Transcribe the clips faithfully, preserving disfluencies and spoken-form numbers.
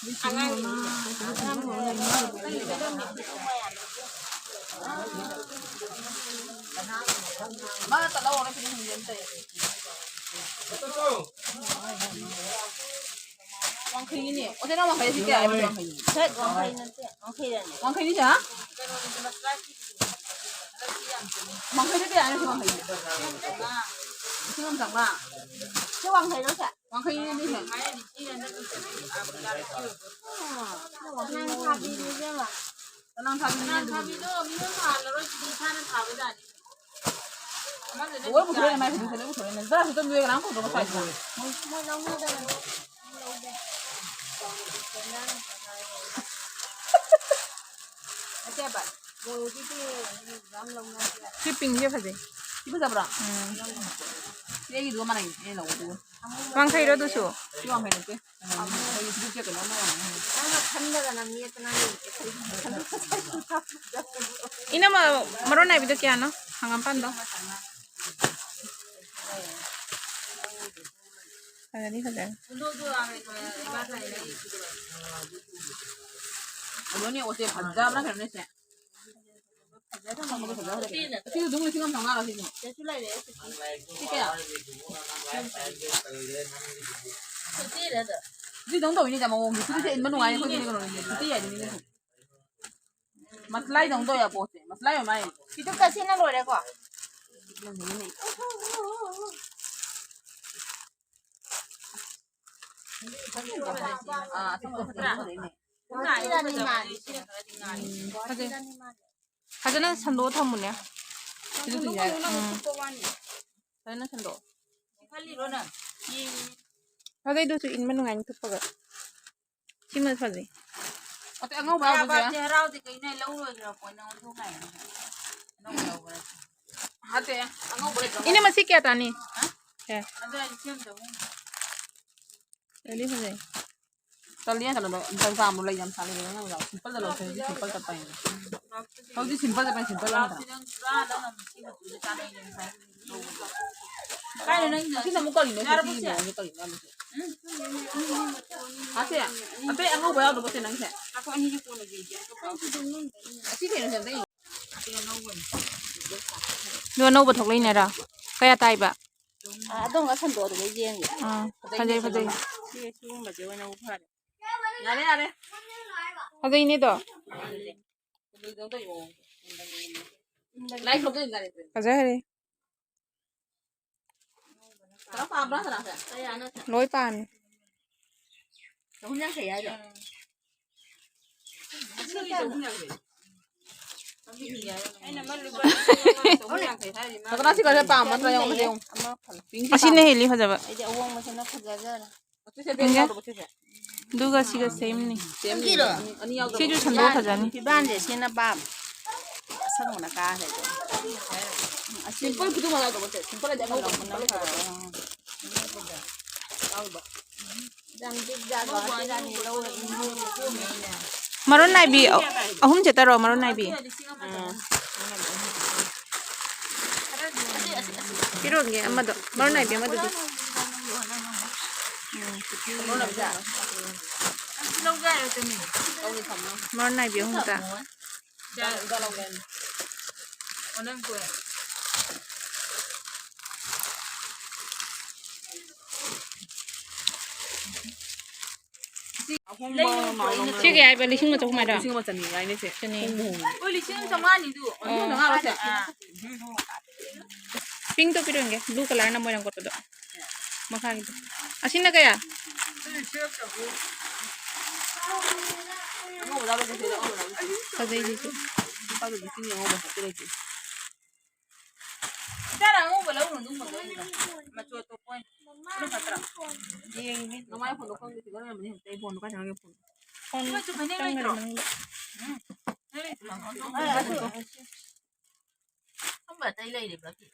ꯑꯉꯥꯡ ꯃꯥ ꯇꯠꯍꯧꯔꯦ, ꯄꯤꯔꯛ ꯍꯟꯕꯤꯔꯛꯇꯦ꯫ ꯋꯥꯡꯈꯩꯒꯤꯅꯦ꯫ ꯑꯣꯖꯥ, ꯅꯪ ꯋꯥꯡꯈꯩ ꯑꯁꯤ ꯀꯌꯥ ꯍꯥꯏꯕ? ꯋꯥꯡꯈꯩꯒꯤ꯫ ꯁꯠ, ꯋꯥꯡꯈꯩ ꯅꯠꯇꯦ, ꯋꯥꯡꯈꯩ ꯔꯥꯅꯤ꯫ ꯋꯥꯡꯈꯩꯅꯤ ꯁꯦ, ꯍꯥ? ꯋꯥꯡꯈꯩꯗ ꯀꯌꯥ ꯍꯥꯏꯅꯣ ꯁꯤ ꯋꯥꯡꯈꯩꯗꯤ? ꯂꯤꯁꯤꯡ ꯑꯃ ꯆꯥꯝꯃꯉꯥ꯫ ꯁꯤ ꯋꯥꯡꯈꯩꯔꯣ ꯁꯦ? ꯋꯥꯡꯈꯩꯅꯦ ꯑꯗꯨꯁꯦ꯫ ꯆꯅꯥꯡ ꯊꯥꯕꯤꯅꯦ ꯏꯕꯦꯝꯃ꯫ ꯆꯅꯥꯡ ꯊꯥꯕꯤꯅꯦ ꯑꯗꯨꯕꯨꯗꯤ꯫ ꯂꯣꯏ ꯄꯨꯊꯣꯔꯛꯑꯦ, ꯃꯥꯏ ꯐꯗꯤꯁꯦ ꯂꯣꯏ ꯄꯨꯊꯣꯔꯛꯑꯦ꯫ ꯖꯔꯥꯁꯨ ꯑꯗꯨꯝ ꯂꯣꯏ ꯀꯅꯥꯝ ꯀꯧꯗ꯭ꯔꯣ ꯉꯁꯥꯏꯁꯦ? ꯃꯣꯏ, ꯃꯣꯏ ꯂꯧꯅꯗꯕꯅꯦ꯫ ꯂꯧꯗꯦ꯫ ꯑꯁꯦꯡꯕ꯫ ꯁꯤ ꯄꯤꯡꯁꯦ ꯐꯖꯩ꯫ ꯁꯤ ꯐꯖꯕ꯭ꯔꯣ? ꯎꯝ꯫ ꯁꯤ ꯑꯩꯒꯤꯗꯨꯒ ꯃꯥꯟꯅꯩ, ꯑꯩꯅ ꯂꯧꯕꯗꯨꯒ꯫ ꯋꯥꯡꯈꯩꯔꯣ ꯑꯗꯨꯁꯨ? ꯁꯤ ꯋꯥꯡꯈꯩ ꯅꯠꯇꯦ꯫ ꯑꯩꯈꯣꯏꯒꯤ ꯁꯤ ꯄꯣꯠꯁꯦ ꯀꯩꯅꯣꯝꯃ ꯌꯥꯝ ꯅꯪꯅ ꯈꯟꯗꯗꯅ ꯃꯦꯠꯇꯅ ꯂꯩꯔꯤꯁꯦ ꯀꯔꯤꯒꯤꯅꯣ? ꯏꯅꯝꯃ, ꯃꯔꯣꯏ ꯅꯥꯏꯕꯤꯗꯣ ꯀꯌꯥꯅꯣ? ꯍꯪꯒꯥꯝꯄꯥꯟꯗꯣ? ꯐꯖꯅꯤ, ꯐꯖꯅꯤ꯫ ꯑꯗꯨꯅꯦ, ꯑꯣꯁꯦ ꯐꯖꯕ꯭ꯔꯥ ꯀꯩꯅꯣꯅꯦ ꯁꯦ? ꯁꯤꯁꯨ ꯑꯗꯨꯝ ꯂꯤꯁꯤꯡ ꯑꯃ ꯆꯥꯝꯃꯉꯥꯔꯣ ꯁꯤꯁꯨ? ꯁꯤ ꯀꯌꯥ? ꯁꯤꯗꯧ ꯇꯧꯋꯤꯅꯦ ꯏꯆꯥ, ꯃꯑꯣꯡꯁꯦ꯫ ꯁꯤꯗꯤ ꯏꯟꯕ ꯅꯨꯡꯉꯥꯏ, ꯑꯩꯈꯣꯏꯒꯤꯅꯦ ꯀꯩꯅꯣꯅꯦ, ꯁꯤꯗꯤ ꯌꯥꯏꯗꯣꯏꯅꯦ꯫ ꯃꯁꯂꯥꯏꯗꯧꯅ ꯇꯧꯋꯦ ꯄꯣꯠꯁꯦ, ꯃꯁꯂꯥꯏ ꯑꯣꯏ ꯃꯥꯜꯂꯦ꯫ ꯄꯤꯇꯨꯛꯇ ꯁꯤꯅ ꯂꯣꯏꯔꯦꯀꯣ? ꯑꯥ, ꯑꯇꯣꯞꯄ ꯐꯖꯕ ꯐꯖꯩꯅꯦ꯫ ꯁꯤꯅ ꯔꯥꯅꯤ ꯃꯥꯜꯂꯤ, ꯁꯤꯅ ꯈꯔꯗꯤ ꯉꯥꯜꯂꯤ꯫ ꯎꯝ, ꯐꯖꯩ꯫ ꯐꯖꯅ ꯁꯟꯗꯣꯛꯑ ꯊꯝꯃꯨꯅꯦ꯫ ꯁꯤꯁꯨ ꯊꯤꯟꯖꯔꯦ꯫ ꯎꯝ꯫ ꯐꯖꯅ ꯁꯟꯗꯣꯛꯑꯣ꯫ ꯈꯜꯂꯤꯔꯣ ꯅꯪ? ꯌꯦꯡꯉꯤꯅꯦ꯫ ꯐꯖꯩꯗꯨꯁꯨ ꯏꯟꯕ ꯅꯨꯡꯉꯥꯏꯅꯤ ꯊꯨꯞꯄꯒ꯫ ꯁꯤꯃ ꯐꯖꯩ꯫ ꯑꯇꯩ ꯑꯉꯧꯕ ꯌꯥꯎꯕꯁꯦ? ꯀꯔꯥꯕꯥꯠꯁꯦ ꯍꯔꯥꯎꯗꯦ ꯀꯩꯅꯣ? ꯂꯧ ꯂꯣꯏꯈ꯭ꯔ ꯄꯣꯠꯅꯤ, ꯑꯣꯟꯊꯣꯛ ꯉꯥꯏꯔꯦ꯫ ꯑꯅꯧꯕ ꯂꯧꯕ꯭ꯔꯥ? ꯅꯠꯇꯦ, ꯑꯉꯧꯕ ꯂꯩꯇ꯭ꯔꯣ? ꯏꯅꯦ, ꯃꯁꯤ ꯀꯌꯥ ꯇꯥꯅꯤ? ꯍꯥ? ꯑꯦ꯫ ꯑꯗꯨ ꯑꯩꯗꯤ ꯁꯤ ꯑꯝꯇ ꯑꯃꯨꯛ ꯐꯖꯗꯤ ꯐꯖꯩ꯫ ꯇꯜꯂꯤ, ꯀꯩꯅꯣꯗꯣ, ꯖꯝꯖꯥꯝꯗꯣ ꯂꯩ ꯌꯥꯝ ꯁꯥꯠꯂꯦ, ꯅꯪ ꯂꯥꯛꯑꯣ꯫ ꯁꯤꯝꯄꯜꯗ ꯂꯧꯁꯦ, ꯍꯧꯖꯤꯛ ꯁꯤꯝꯄꯜ ꯆꯠꯄ ꯍꯥꯏꯅ꯫ ꯍꯧꯖꯤꯛ ꯁꯤꯝꯄꯜ ꯆꯠꯄ ꯍꯥꯏꯅ, ꯁꯤꯝꯄꯜ ꯑꯃ ꯊꯝꯃꯣ꯫ ꯀꯥꯏꯅꯣ ꯅꯪꯒꯤꯅ? ꯑꯁꯤꯅ ꯑꯃꯨꯛ ꯀꯔꯤꯅꯣ? ꯌꯥꯔꯕꯣ ꯁꯤ? ꯀꯔꯤꯅꯣ, ꯀꯔꯤꯅꯣ ꯍꯥꯏꯕꯁꯦ? ꯎꯝ? ꯑꯁꯦ? ꯑꯇꯩ ꯑꯉꯧꯕ ꯌꯥꯎꯗꯕꯁꯦ ꯅꯪꯁꯦ? ꯑꯩꯈꯣꯏ ꯑꯅꯤꯁꯦ ꯀꯣꯟꯅ ꯌꯦꯡꯒꯦ꯫ ꯑꯁꯤ ꯀꯩꯅꯣꯁꯦ ꯑꯝꯇ ꯌꯦꯡꯉꯣ꯫ ꯑꯗꯨ ꯑꯅꯧꯕ ꯊꯣꯛꯂꯛꯏꯅꯦꯔꯥ? ꯀꯌꯥ ꯇꯥꯏꯕ? ꯑꯥ, ꯑꯗꯣꯝꯒ ꯁꯟꯗꯣꯛꯑꯗꯨꯒ ꯌꯦꯡꯒꯦ꯫ ꯑꯥ, ꯐꯖꯩ, ꯐꯖꯩ꯫ ꯁꯤ ꯁꯤꯒꯨꯝꯕꯁꯦ ꯑꯣꯏꯅ ꯐꯔꯦ꯫ ꯌꯥꯔꯦ, ꯌꯥꯔꯦ꯫ ꯐꯖꯩꯅꯦꯗꯣ꯫ ꯂꯥꯏ ꯊꯣꯛꯇꯣꯏꯅꯤ, ꯂꯥꯏ ꯊꯣꯛꯇꯣꯏꯅꯤ꯫ ꯐꯖꯈ꯭ꯔꯦ꯫ ꯈꯔ ꯄꯥꯝꯕ꯭ꯔꯥ, ꯈꯔ? ꯂꯣꯏ ꯄꯥꯝꯃꯤ꯫ ꯆꯍꯨꯝ ꯌꯥꯡꯈꯩ ꯍꯥꯏꯔꯣ? ꯆꯍꯨꯝ ꯌꯥꯡꯈꯩ ꯍꯥꯏꯔꯤ, ꯃꯥ ꯐꯖꯅ ꯁꯤ ꯈꯔ ꯄꯥꯝꯕ ꯅꯠꯇ꯭ꯔꯥ? ꯌꯦꯡꯉꯣ, ꯌꯦꯡꯉꯣ꯫ ꯑꯃ ꯐꯖ-, ꯄꯤꯡ ꯑꯁꯤꯅ ꯄꯥꯝꯕ꯫ ꯍꯦꯜꯂꯤ ꯐꯖꯕ꯫ ꯑꯩꯗꯤ ꯑꯋꯥꯡꯕꯁꯤꯅ ꯐꯖꯖꯔꯦ꯫ ꯌꯦꯡꯒꯦ꯫ ꯑꯗꯨꯒ ꯁꯤꯒ ꯁꯦꯝꯅꯤ꯫ ꯁꯦꯝꯒꯤꯔꯣ? ꯑꯅꯤ, ꯑꯅꯤ ꯌꯥꯎꯗꯕ꯫ ꯁꯤꯁꯨ ꯁꯟꯗꯣꯛ ꯐꯖꯅꯤ꯫ ꯐꯤꯕꯥꯟꯁꯦ ꯁꯤꯅ ꯄꯥꯝꯃꯦ꯫ ꯑꯁꯪꯕꯅ ꯀꯥꯈ꯭ꯔꯦ꯫ ꯁꯤꯝꯄꯜ ꯈꯨꯗꯤꯡꯃꯛ ꯌꯥꯎꯗꯕ ꯅꯠꯇꯦ꯫ ꯁꯤꯝꯄꯜ ꯍꯥꯏꯗꯤ ꯑꯉꯧꯕ, ꯑꯉꯧꯕ ꯐꯖꯕ꯫ ꯌꯥꯎꯗꯕ꯫ ꯌꯥꯝ ꯖꯤꯛ ꯖꯥꯛ ꯂꯥꯛꯑꯗꯤ ꯔꯥꯅꯤ ꯂꯧꯔꯅꯤ꯫ ꯃꯔꯣꯟ ꯅꯥꯏꯕꯤ ꯑꯍꯨꯝ ꯆꯠꯇꯔꯣ, ꯃꯔꯣꯟ ꯅꯥꯏꯕꯤ? ꯄꯤꯔꯣꯟꯒꯦ ꯑꯃꯗꯣ, ꯃꯔꯣꯟ ꯅꯥꯏꯕꯤ ꯑꯃꯗꯨꯗꯤ꯫ ꯃꯔꯣꯟ ꯅꯥꯏꯕꯤ ꯑꯍꯨꯝꯇ꯫ ꯁꯤ ꯀꯌꯥ ꯍꯥꯏꯕ? ꯂꯤꯁꯤꯡ ꯑꯃ ꯆꯍꯨꯝ ꯍꯥꯏꯔꯣ? ꯂꯤꯁꯤꯡ ꯑꯃ ꯆꯅꯤ ꯍꯥꯏꯅꯦ ꯁꯦ꯫ ꯆꯅꯤ꯫ ꯍꯣꯡꯕꯨ ꯍꯣꯡꯉꯤ꯫ ꯑꯣ, ꯂꯤꯁꯤꯡ ꯑꯃ ꯆꯥꯝꯃꯉꯥꯅꯤꯗꯨ꯫ ꯑꯣ꯫ ꯄꯤꯡꯛꯇꯣ ꯄꯤꯔꯝꯒꯦ, blue colourꯅ ꯃꯣꯏꯔꯥꯡ ꯀꯣꯠꯄꯗꯣ꯫ ꯃꯈꯥꯒꯤꯗꯣ꯫ ꯑꯁꯤꯅ ꯀꯌꯥ? ꯐꯖꯩ ꯁꯤꯁꯨ꯫ ꯏꯆꯥꯅ ꯑꯉꯧꯕ ꯂꯧꯔꯨꯅꯨ, ꯑꯗꯨꯒꯨꯝꯕꯗꯣ ꯑꯣꯏꯅ ꯃꯆꯨ ꯑꯇꯣꯞꯄ ꯑꯣꯏꯅ꯫ ꯑꯗꯨ ꯐꯠꯇ꯭ꯔꯣ? ꯌꯦꯡꯒꯦ꯫ ꯅꯃꯥꯏ ꯐꯣꯟꯗꯣ ꯈꯪꯗꯦ, ꯁꯤꯗ ꯂꯩꯔꯝꯕꯅꯤ, ꯍꯧꯖꯤꯛ ꯑꯩ ꯐꯣꯟꯗꯣ ꯀꯥꯏ ꯊꯝꯒꯦ? ꯐꯣꯟ ꯃꯣꯏꯁꯨ ꯐꯅꯦꯛ ꯆꯪꯈ꯭ꯔꯦ ꯂꯩꯇ꯭ꯔꯣ? ꯃꯅꯨꯡꯗ꯫ ꯎꯝ? ꯅꯪ ꯂꯩꯇ꯭ꯔꯣ? ꯑꯗꯨꯝꯕ ꯑꯇꯩ ꯂꯩꯔꯤꯕ꯭ꯔꯥ ꯐꯤ?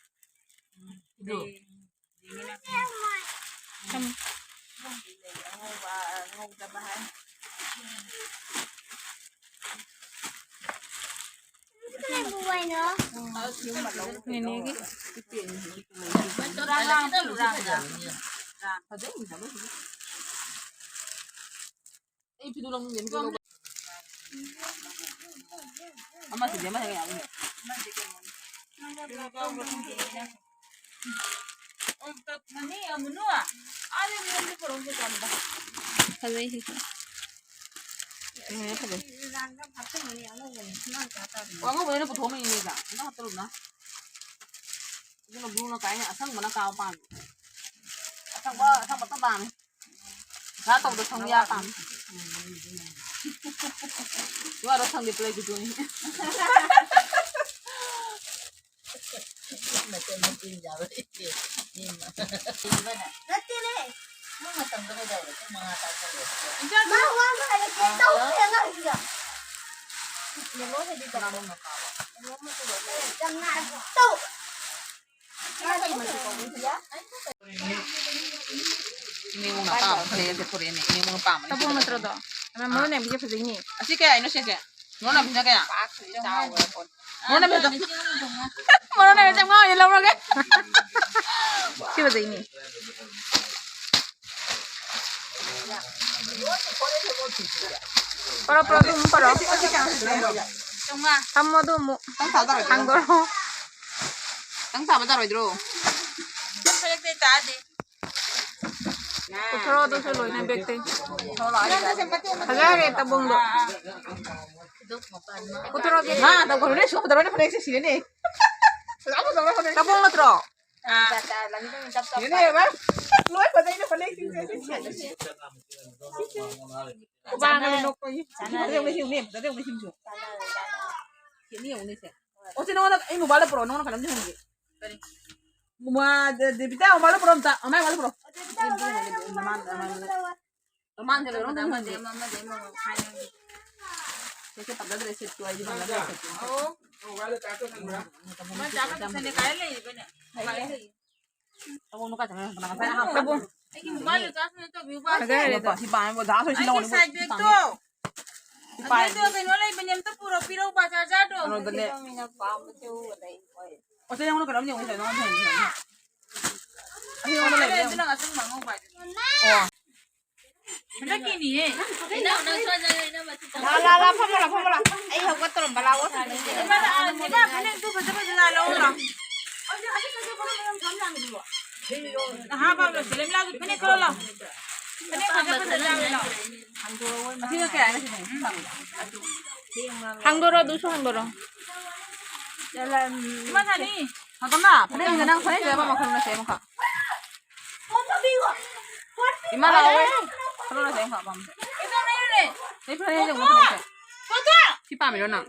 ꯎꯝ꯫ ꯑꯗꯨ? ꯊꯝ꯫ ꯑꯉꯧꯕ, ꯑꯉꯧꯗꯕ ꯍꯥꯏ꯫ ꯅꯦꯅꯦꯒꯤ꯫ ꯔꯥꯡ, ꯔꯥꯡ, ꯔꯥꯡ, ꯔꯥꯡ꯫ ꯐꯖꯩ, ꯐꯖꯩ꯫ ꯑꯩ ꯐꯤꯗꯨ ꯂꯧꯅꯤꯡꯗꯦ, ꯐꯤꯗꯨ ꯂꯧꯕ꯫ ꯑꯃꯁꯤꯗꯤ ꯑꯃ ꯍꯦꯛ ꯌꯥꯎꯅꯤ꯫ ꯐꯖꯩ ꯁꯤꯁꯨ꯫ ꯎꯝ, ꯐꯖꯩ꯫ ꯑꯣ, ꯑꯉꯧꯕꯗ ꯑꯩꯅ ꯄꯨꯊꯣꯛꯑꯝꯃꯤꯅꯦ, ꯏꯆꯥ꯫ ꯑꯝꯇ ꯍꯥꯞꯇꯔꯨꯕꯅ꯫ ꯑꯗꯨꯅ ꯕ꯭ꯂꯨꯅ ꯀꯥꯏꯅ ꯑꯁꯪꯕꯅ ꯀꯥꯕ ꯄꯥꯝꯃꯤ꯫ ꯑꯁꯪꯕ, ꯑꯁꯪꯕꯇ ꯄꯥꯝꯃꯤ꯫ ꯉꯥ ꯇꯧꯕꯗ ꯁꯪꯕ ꯌꯥ ꯄꯥꯝꯃꯤ꯫ ꯉꯥꯗꯣ ꯁꯪꯗꯦ, ꯄ꯭ꯂꯦꯠꯇꯨ ꯇꯨꯅꯤ꯫ ꯅꯠꯇꯦꯅꯦ꯫ ꯅꯪ ꯃꯇꯝꯗꯣ ꯀꯩꯗꯧꯔꯦ? ꯄꯨꯡ ꯃꯉꯥ ꯇꯥꯁꯜꯂꯦ꯫ ꯃꯥ ꯋꯥ ꯑꯃ ꯍꯥꯏꯔꯛꯀꯦ꯫ ꯇꯧ, ꯑꯉꯥꯡꯁꯤꯒ꯫ ꯌꯦꯜꯂꯣ ꯍꯦꯗꯤ ꯇꯧ꯫ ꯌꯦꯜꯂꯣ ꯃꯆꯨ ꯑꯣꯏꯕ꯫ ꯌꯥꯝ ꯉꯥꯏꯈꯣ꯫ ꯇꯧ꯫ ꯏꯅꯦ ꯃꯉꯥ ꯄꯥꯝꯕ ꯈꯔ ꯍꯦꯟꯅ ꯄꯨꯔꯛꯑꯦꯅꯦ꯫ ꯏꯅꯦ ꯃꯉꯥ ꯄꯥꯝꯕꯅꯦ꯫ ꯇꯕꯣꯡ ꯅꯠꯇ꯭ꯔꯣꯗꯣ? ꯑꯃ ꯃꯔꯣꯟ ꯌꯥꯝꯕꯤꯁꯦ ꯐꯖꯩꯅꯦ꯫ ꯑꯁꯤ ꯀꯌꯥ ꯍꯥꯏꯅꯣ ꯁꯤꯁꯦ? ꯃꯔꯣꯟ ꯌꯥꯝꯕꯤꯁꯤꯅ ꯀꯌꯥ? ꯃꯔꯣꯟ ꯌꯥꯝꯕꯤꯗꯣ꯫ ꯃꯔꯣꯟ ꯌꯥꯝꯕꯤꯗꯣ ꯆꯥꯝꯃꯉꯥ ꯑꯣꯏꯅ ꯂꯧꯔꯒꯦ꯫ ꯁꯤ ꯐꯖꯩꯅꯦ꯫ ꯄꯔꯣ, ꯄꯔꯣ, ꯑꯗꯨ ꯑꯃꯨꯛ ꯄꯔꯣ꯫ ꯊꯝꯃꯣ, ꯑꯗꯨ ꯑꯃꯨꯛ꯫ ꯈꯤꯇꯪ ꯊꯥꯗꯔꯣꯏꯗ꯭ꯔꯣ? ꯍꯥꯡꯗꯣꯔꯣ꯫ ꯈꯤꯇꯪ ꯊꯥꯕ ꯇꯥꯔꯣꯏꯗ꯭ꯔꯣ? ꯄꯨꯊꯣꯔꯛꯑꯣ, ꯑꯗꯨꯁꯨ ꯂꯣꯏꯅ ꯕꯦꯛꯇꯩ꯫ ꯐꯖꯈ꯭ꯔꯦ ꯇꯕꯣꯡꯗꯣ꯫ ꯄꯨꯊꯣꯔꯛꯑꯣ, ꯕꯦꯛꯇꯩ꯫ ꯍꯥ, ꯇꯧꯈ꯭ꯔꯦ, ꯁꯣꯝꯗ ꯂꯣꯏꯅ ꯐꯅꯦꯛꯁꯦ ꯁꯤꯔꯦꯅꯦ꯫ ꯐꯖ ꯐꯖꯕ ꯐꯅꯦꯛ꯫ ꯇꯕꯣꯡ ꯅꯠꯇ꯭ꯔꯣ? ꯁꯤꯔꯦꯅꯦ, ꯌꯦꯡꯉꯣ꯫ ꯂꯣꯏ ꯐꯖꯩꯅꯦ ꯐꯅꯦꯛꯁꯤꯡꯁꯦ꯫ ꯁꯤ ꯁꯤꯔꯦ, ꯁꯤ꯫ ꯈꯨꯕꯥꯛꯅꯒ ꯅꯣꯛꯄꯒꯤ꯫ ꯐꯖ ꯌꯦꯡꯉꯨꯅꯦ, ꯁꯤ ꯌꯦꯡꯉꯨꯅꯦ, ꯐꯖ ꯌꯦꯡꯉꯨꯅꯦ, ꯁꯤꯡꯁꯨ꯫ ꯁꯤ ꯌꯦꯡꯉꯨꯅꯦ, ꯁꯦ꯫ ꯑꯣ, ꯁꯤ ꯅꯉꯣꯟꯗ ꯑꯩ ꯃꯣꯕꯥꯏꯜꯗ ꯄꯨꯔꯛꯑꯣ, ꯅꯉꯣꯟꯗ ꯀꯩꯅꯣꯝꯗꯤ ꯍꯪꯒꯦ꯫ ꯀꯔꯤ? ꯃꯥ, ꯗꯦ-, ꯗꯦꯕꯤꯇꯥ, ꯃꯣꯕꯥꯏꯜꯗ ꯄꯨꯔꯛꯑꯣ ꯑꯝꯇ꯫ ꯑꯃꯥꯏ ꯃꯣꯕꯥꯏꯜꯗ ꯄꯨꯔꯛꯑꯣ꯫ ꯃꯃꯥꯡꯗ, ꯃꯃꯥꯡꯗ꯫ ꯃꯃꯥꯡꯗ ꯂꯩꯔꯣ, ꯑꯃꯗꯤ ꯅꯪ ꯑꯃ, ꯑꯃꯗꯤ ꯑꯃ ꯍꯥꯏꯅꯒꯦ꯫ ꯁꯦ, ꯁꯦ, ꯐꯖꯗ꯭ꯔꯦ, ꯁꯦꯠꯇꯣ ꯑꯩꯗꯤ ꯐꯖꯗ꯭ꯔꯦ, ꯁꯦꯠꯇꯣ꯫ ꯑꯣ꯫ ꯃꯥ ꯆꯥꯛ ꯀ ꯄꯨꯁꯜꯂꯦ, ꯀꯥꯏ ꯂꯩꯔꯤꯕꯅꯦ? ꯀꯥꯏ ꯂꯩ? ꯇꯥꯃꯣ, ꯀꯅꯥ ꯉꯁꯥꯏ ꯍꯥꯞꯄ? ꯇꯥꯃꯣ꯫ ꯑꯩꯒꯤ ꯃꯣꯕꯥꯏꯜꯗ ꯆꯥꯔꯖ ꯑꯃ ꯇꯧꯕꯤꯌꯨꯀꯣ꯫ ꯐꯖꯔꯦ ꯑꯗꯣ꯫ ꯁꯤ ꯄꯥꯝꯃꯦ, ꯑꯣꯖꯥ ꯁꯣꯏ ꯁꯤ ꯑꯩꯒꯤ ꯂꯧꯅꯤ꯫ ꯁꯥꯏꯠ ꯕꯦꯒꯇꯣ꯫ ꯁꯤ ꯄꯥꯝꯃꯦ꯫ ꯑꯗꯨꯏꯗꯣ ꯀꯩꯅꯣ ꯂꯩꯕꯅꯦ, ꯑꯝꯇ ꯄꯨꯔꯛꯄꯤꯔꯛꯎꯕ, ꯆꯥꯔꯖꯔꯗꯣ꯫ ꯀꯩꯅꯣꯗꯅꯦ꯫ ꯑꯣ, ꯁꯤ ꯅꯉꯣꯟꯗ ꯀꯩꯅꯣꯝ ꯌꯦꯡꯉꯨꯁꯦ, ꯅꯉꯣꯟꯗ ꯌꯦꯡꯉꯨꯁꯦ꯫ ꯑꯁꯤ ꯌꯦꯡꯉꯣ, ꯂꯩꯕ꯭ꯔꯥ ꯌꯦꯡꯉꯣ꯫ ꯑꯗꯨꯅ ꯑꯆꯨꯝꯕ ꯑꯉꯧꯕ ꯍꯥꯏꯗꯨꯅꯤ꯫ ꯑꯣ꯫ ꯍꯟꯗꯛꯀꯤꯅꯤꯍꯦ꯫ ꯏꯅꯥꯎ, ꯅꯪ ꯁꯣꯏꯗꯅ ꯏꯅꯝꯃ ꯁꯤ ꯂꯥ, ꯂꯥ, ꯂꯥ, ꯐꯝꯃꯣ, ꯂꯥ, ꯐꯝꯃꯣ, ꯂꯥ꯫ ꯑꯩ ꯍꯧꯒꯠꯇꯧꯔꯝꯕ, ꯂꯥꯛꯑꯣ꯫ ꯅꯦꯕꯥ, ꯅꯦꯕꯥ, ꯐꯅꯦꯛꯇꯨ ꯐꯖ ꯐꯖ ꯂꯥꯛꯑꯣ, ꯂꯥꯛꯑꯣ꯫ ꯑꯍꯥ, ꯕꯥꯕ, ꯁꯦꯂꯦꯝ ꯂꯥꯎꯒꯤ ꯐꯅꯦꯛ ꯈꯜꯂꯣ, ꯂꯥꯎ꯫ ꯐꯅꯦꯛ ꯐꯖ ꯐꯖ ꯂꯥꯎ, ꯂꯥꯎ꯫ ꯑꯁꯤꯒ ꯀꯌꯥꯅꯣ ꯁꯤꯗ? ꯍꯥꯡꯗꯣꯔꯣ, ꯑꯗꯨꯁꯨ ꯍꯥꯡꯗꯣꯔꯣ꯫ ꯏꯃꯥ ꯁꯥꯅꯤ꯫ ꯍꯪꯒꯥꯝꯃ, ꯐꯅꯦꯛꯁꯤꯗ ꯃꯈꯜ ꯑꯃ ꯁꯦꯝꯃꯨꯀꯣ꯫ ꯏꯃꯥ ꯂꯥꯛꯑꯣ꯫ ꯈꯜꯂꯣ, ꯁꯦꯝꯃꯨꯀꯣ ꯑꯄꯥꯝꯕꯗꯣ꯫ ꯁꯤ ꯐꯅꯦꯛ ꯌꯦꯡꯉꯣ, ꯐꯅꯦꯛꯁꯦ꯫ ꯁꯤ ꯄꯥꯝꯃꯤꯔꯣ ꯅꯪ?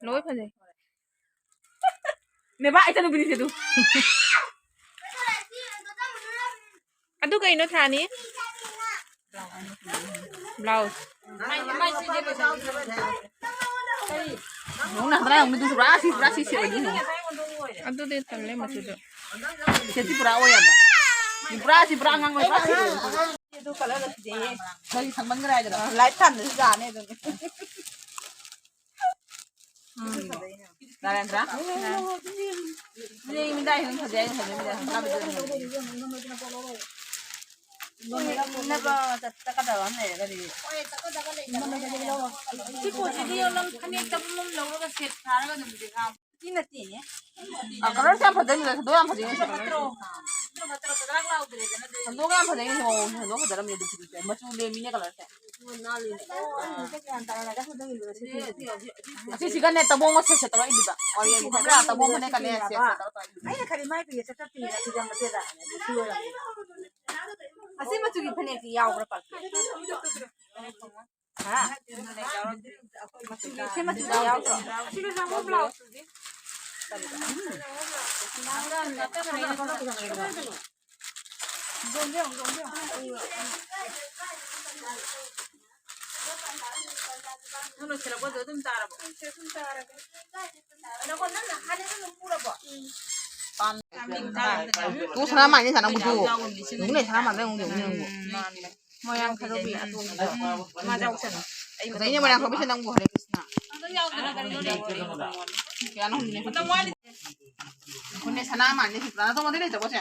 ꯂꯣꯏ ꯐꯖꯩ꯫ ꯅꯦꯕꯥ, ꯏꯆꯟꯅꯨꯄꯤꯅꯤꯁꯦ ꯑꯗꯨ꯫ ꯑꯗꯨ ꯀꯩꯅꯣ, ꯊꯥꯅꯤ? ꯕ꯭ꯂꯥꯎꯁ꯫ ꯅꯪꯅ ꯍꯟꯗꯛ ꯌꯥꯎꯕ ꯃꯤꯗꯨꯁꯨ ꯄꯨꯔꯥ ꯁꯤ, ꯄꯨꯔꯥ ꯁꯤ ꯁꯦꯠꯂꯗꯤ ꯌꯦꯡꯉꯣ꯫ ꯑꯗꯨꯗꯤ ꯇꯜꯂꯦ ꯃꯆꯨꯗꯣ꯫ ꯁꯦꯠꯁꯤ ꯄꯨꯔꯥ ꯑꯣꯏ ꯌꯥꯕ꯫ ꯁꯤ ꯄꯨꯔꯥ, ꯁꯤ ꯄꯨꯔꯥ ꯑꯉꯥꯡ ꯑꯣꯏ, ꯄꯨꯔꯥ ꯁꯤ ꯑꯣꯏ꯫ ꯑꯗꯨ ꯀꯂꯔ ꯂꯩꯇꯦꯌꯦ꯫ ꯅꯪꯒꯤ ꯁꯪꯃꯟꯈ꯭ꯔꯦ ꯍꯥꯏꯗꯅ꯫ ꯂꯥꯏꯠ ꯊꯥꯟꯗꯁꯨ ꯌꯥꯅꯤ ꯑꯗꯨꯝ꯫ ꯅꯥꯔꯦꯟꯗ꯭ꯔ? ꯍꯌꯦꯡ ꯃꯤꯗꯥꯏ ꯍꯦꯟꯅ ꯐꯖꯩ, ꯑꯩꯅ ꯐꯖꯩ, ꯃꯤꯗꯥꯏ ꯍꯦꯟꯅ ꯀꯥꯕꯗꯨ ꯑꯗꯨꯝ ꯐꯖꯩ꯫ ꯏꯟꯅꯕ ꯆꯠꯀꯗꯕ ꯑꯃ ꯂꯩꯔꯒꯗꯤ꯫ ꯁꯤ ꯄꯣꯠꯁꯤꯗꯤ ꯅꯪ ꯐꯅꯦꯛ ꯆꯕꯨꯟ ꯑꯃ ꯂꯧꯔꯒ ꯁꯦꯠ ꯁꯥꯔꯒ ꯑꯗꯨꯝ ꯂꯤꯠ ꯍꯥꯞꯄꯣ꯫ ꯁꯤ ꯅꯠꯇꯦꯅꯦ꯫ ꯑ, ꯀꯂꯔꯁꯦ ꯌꯥꯝ ꯐꯖꯩ, ꯃꯤꯗꯥꯏ, ꯁꯟꯗꯣꯛ ꯌꯥꯝ ꯐꯖꯩ ꯉꯁꯤ꯫ ꯐꯠꯇ꯭ꯔꯣ? ꯐꯠꯇ꯭ꯔꯣ, ꯐꯠꯇ꯭ꯔꯣ, ꯀꯗ꯭ꯔꯥꯛ ꯂꯥꯎꯗ꯭ꯔꯦꯗꯅ ꯑꯗꯨ꯫ ꯁꯟꯗꯣꯛ ꯌꯥꯝ ꯐꯖꯩ ꯉꯁꯤ, ꯃꯑꯣꯡꯁꯦ ꯁꯟꯗꯣꯛ ꯐꯖꯔꯝꯃꯦ ꯑꯗꯨ ꯐꯤꯗꯨꯁꯨ꯫ ꯃꯆꯨ ꯂꯦꯝꯃꯤꯅꯦ ꯀꯂꯔꯁꯦ꯫ ꯑꯁꯤꯁꯤꯒꯅꯦ ꯇꯕꯣꯡꯒ ꯁꯦꯠ ꯁꯦꯠ ꯇꯧꯔꯛꯏꯗꯨꯕ꯫ ꯑꯣꯔꯦꯟꯖ ꯈꯪꯕ꯭ꯔꯥ? ꯇꯕꯣꯡ ꯐꯅꯦꯛꯀꯅꯦ ꯁꯦꯠ ꯁꯦꯠ ꯇꯧꯔꯛꯏꯗꯨꯕ꯫ ꯑꯩꯅ ꯈꯜꯂꯤ ꯃꯥꯏ ꯐꯤꯁꯦ ꯆꯠꯇꯠꯄꯤꯔ ꯐꯤꯖꯪ ꯃꯆꯦꯗ ꯁꯤ ꯑꯣꯏꯔꯝꯅꯤ꯫ ꯑꯁꯤ ꯃꯆꯨꯒꯤ ꯐꯅꯦꯛꯇꯤ ꯌꯥꯎꯕ꯭ꯔꯥ ꯄꯥꯛ? ꯍꯥ? ꯃꯆꯨꯒꯤ, ꯁꯤ ꯃꯆꯨꯒꯤ ꯌꯥꯎꯗ꯭ꯔꯣ? ꯑꯁꯤꯗ ꯆꯪꯕ ꯕ꯭ꯂꯥꯎꯁꯇꯨꯗꯤ? ꯅꯪ ꯂꯣꯏꯁꯤꯜꯂꯛꯄꯗ ꯑꯗꯨꯝ ꯆꯥꯔꯕꯣ? ꯇꯨ ꯁꯅꯥ ꯃꯥꯟꯅꯤ ꯁꯅꯥ ꯃꯨꯗꯨ꯫ ꯅꯨꯡꯅꯦ ꯁꯅꯥ ꯃꯥꯟꯅ ꯌꯦꯡꯉꯨ, ꯌꯦꯡꯉꯨ, ꯌꯦꯡꯉꯨ꯫ ꯃꯣꯏꯔꯥꯡ ꯊꯥꯗꯣꯛꯄꯤ ꯑꯇꯣꯝꯕꯤꯗꯣ꯫ ꯃꯥ ꯌꯥꯎꯁꯅꯨ꯫ ꯐꯖꯩꯅꯦ ꯃꯣꯏꯔꯥꯡ ꯊꯥꯗꯣꯛꯄꯤꯁꯦ ꯅꯪꯕꯨ, ꯍꯔꯦ ꯀ꯭ꯔꯤꯁꯅ꯫ ꯀꯌꯥꯅꯣ ꯈꯪꯗꯦꯅꯦ꯫ ꯃꯇꯝ ꯋꯥꯠꯂꯤ꯫ ꯑꯩꯈꯣꯏꯅꯦ ꯁꯅꯥ ꯃꯥꯟꯅꯤ ꯁꯅꯥ ꯇꯣꯡꯕꯗꯤ ꯂꯩꯇ꯭ꯔꯕꯣ ꯁꯦ?